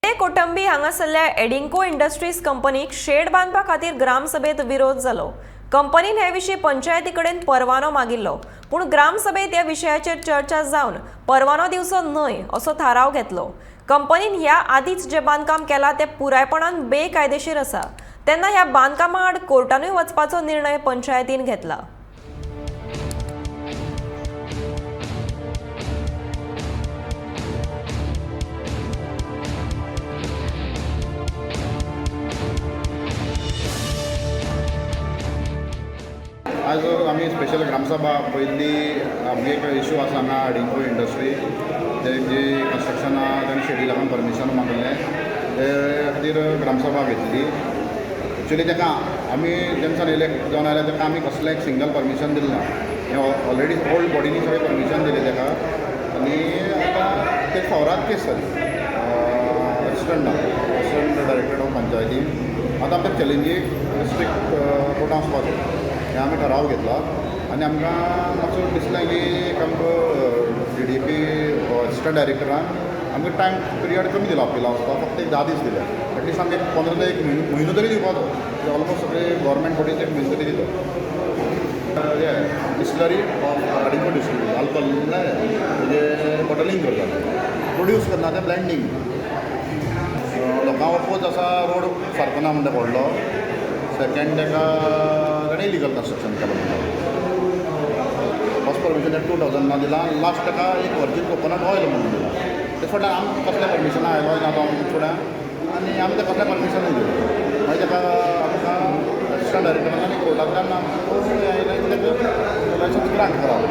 केपें कोटंबी हांगासरल्या एडिंको इंडस्ट्रीज कंपनीक शेड बांदपा खातीर ग्रामसभेत विरोध जालो. कंपनीन हे विशीं पंचायती कडेन परवानो मागिल्लो, पूण ग्रामसभेत ह्या विशयाचेर चर्चा जावन परवानो दिवचो न्हय असो थाराव घेतलो. कंपनीन ह्या आदींच जें बांदकाम केलां तें पुरायपणान बेकायदेशीर आसा. तेन्ना ह्या बांदकामा आड कोर्टानूय वचपाचो निर्णय पंचायतीन घेतला. आज आमी स्पेशल ग्रामसभा पयली. आमगे एक इशू आसा हांगा, एडिंको इंडस्ट्री, ते जी कन्स्ट्रक्शना तांणी शेडी लागून परमिशन मागलें, ते खातीर ग्रामसभा घेतली. एक्चुली ताका आमी जेन्ना इलेक्ट जावन आयले, ताका आमी कसलें एक सिंगल परमिशन दिलें ना. हें ऑलरेडी ओल्ड बॉडीनी सगळें परमिशन दिलें ताका आनी आतां ते फावराद केस जाली असिस्टंट डायरेक्टर ऑफ पंचायती. आतां आमकां चॅलेंजीक डिस्ट्रिक्ट कोर्टान वचपाचें हें आमी ठराव घेतला आनी आमकां मातसो दिसलें की एक आमकां डीडीपी असिस्टंट डायरेक्टरान आमकां टायम पिरियड कमी दिला. अपिला वचपाक फक्त एक 10 दीस दिले. एटलिस्ट आमकां एक 15 ते एक म्हयनो म्हयनो तरी दिवपाचो. ऑलमोस्ट सगळे गव्हर्मेंट बॉडीज एक म्हयनो तरी दिता. हे डिस्टिलरी ऑफ आडिंको डिस्टिलरी, अल्कोहोल म्हणजे बॉटलिंग करतात, प्रोड्यूस करना, ते ब्लँडींग. लोकांक अपोज आसा, रोड सारको ना म्हणटा व्हडलो. सेकंड, ताका ताणें इलिगल कन्स्ट्रक्शन केलां म्हणटा. फर्स्ट परमिशन 2000 दिलां, लास्ट ताका एक वर्जीन कोकोनट ऑयल म्हणून दिलां. ते फाटल्यान आमकां कसलें परमिशन आयलो ना तो फुडें आनी आमी तें कसलें परमिशनूय दिलें. मागीर ताका आमकां असिस्टंट डायरेक्टरान आनी कोर्टांतल्यान आमकां आयलें की ताका लायसन्स ग्रांट करावं.